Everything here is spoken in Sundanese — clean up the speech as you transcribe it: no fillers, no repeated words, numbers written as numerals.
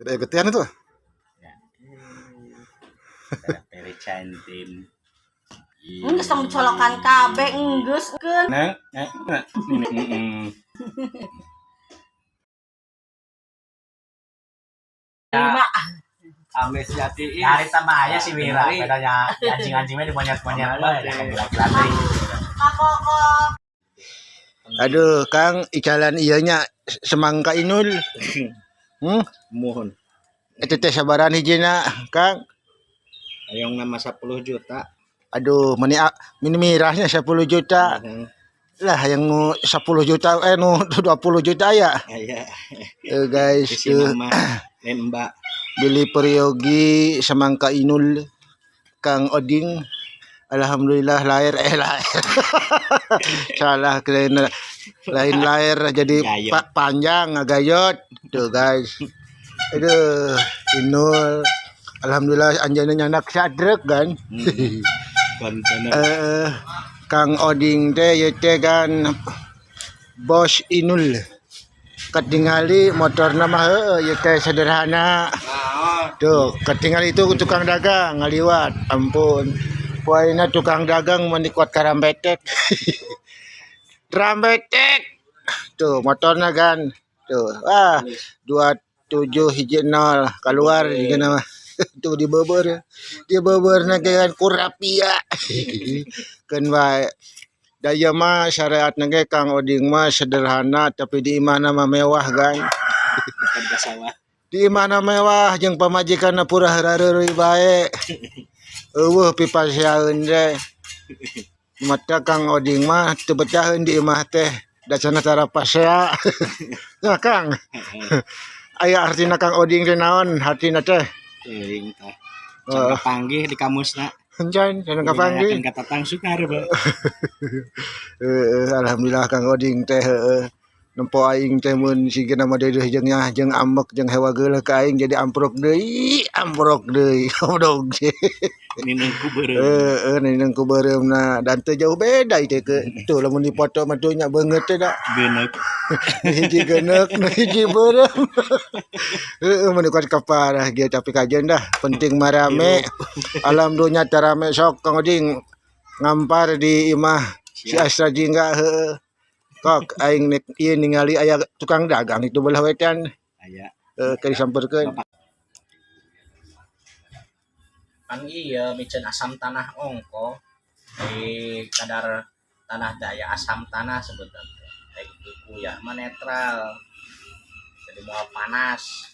Ada getian itu. Ya. Peri cantin. Enggeus tong colokan kabeh enggeus keun. Nah, nah, nah. Ini. Lima. Ame sejati. Hari tambah aya si Wira, bedanya anjing-anjingnya di monyet-monyet mah ya laki-laki. Kapoko. Aduh, Kang, icalan ieu nya semangka Inul. Mohon. Itu teh sabaran hijina, Kang. Hayang nama 10 juta. Aduh, meni meni mirahnya 10 juta. Lah yang nu 10 juta nu 20 juta ya. Aya. Eh guys, Isi tuh nama lain Mbak. Beli peryogi semangka Inul Kang Oding. Alhamdulillah lahir lahir. Salah kirain lain lahir jadi Gayot. Panjang ngagayot. Tuh guys. Aduh, Inul. Alhamdulillah anjana nyanak sadrek kan. Konten. Kang Oding teh ieu teh kan bos Inul. Ketingali motorna mah heueuh ieu teh sederhana. Tuh, ketingali itu tukang dagang ngaliwat. Ampun. Poena tukang dagang meni kuat karambetek. Rambetek. Tuh, motorna kan. Tuh, ah 2710 keluar juga nama. Tuh di beber. Di beber na kan kurapia. Keun bae. Daya mah syariat ge Kang Oding mah sederhana tapi di imahna mah mewah kan. Bukan ke sawah. Di imahna mewah jeung pamajikanna pura heureuy bae. Eueuh pipasiaeun teh. Mata Kang Oding mah teu betaheun di imah teh. Da cenah tara pasea. Ya Kang. Aya artina Kang Oding teh naon hartina teh? Teuing tah. Can kapanggih di kamusna. Encan cenah kapanggih. Akan kata tang sukar, Pak. Heeh, alhamdulillah Kang Oding teh heueuh. Nempo aing teh mun sigana mah deudeuh jeung nyah jeung ambek jeung hewa geuleuh ka aing jadi amprok deui, amprok deui. Goblok. Nineng ku beureum. Heeh, nineng ku beureumna dan teu jauh beda ieu teh ke. Tuh lamun dipoto mah tuh nya beungeut teh da. Geuneuk. Nu hiji geuneuk, nu hiji beureum. Heeh, mun kuat kaparah ge tapi kajeun dah, penting mah rame. Alam dunya teh rame sok Kang Oding ngampar di imah si Astra Jingga heueuh. Kok aing nek ieu ningali aya tukang dagang itu belah wetan. Aya. Heuh, keur disamperkeun. Pan iya miceun asam tanah ongko di kadar tanah daya asam tanah sebutna teh. Kayak gitu kuyah mah netral. Jadi moal panas.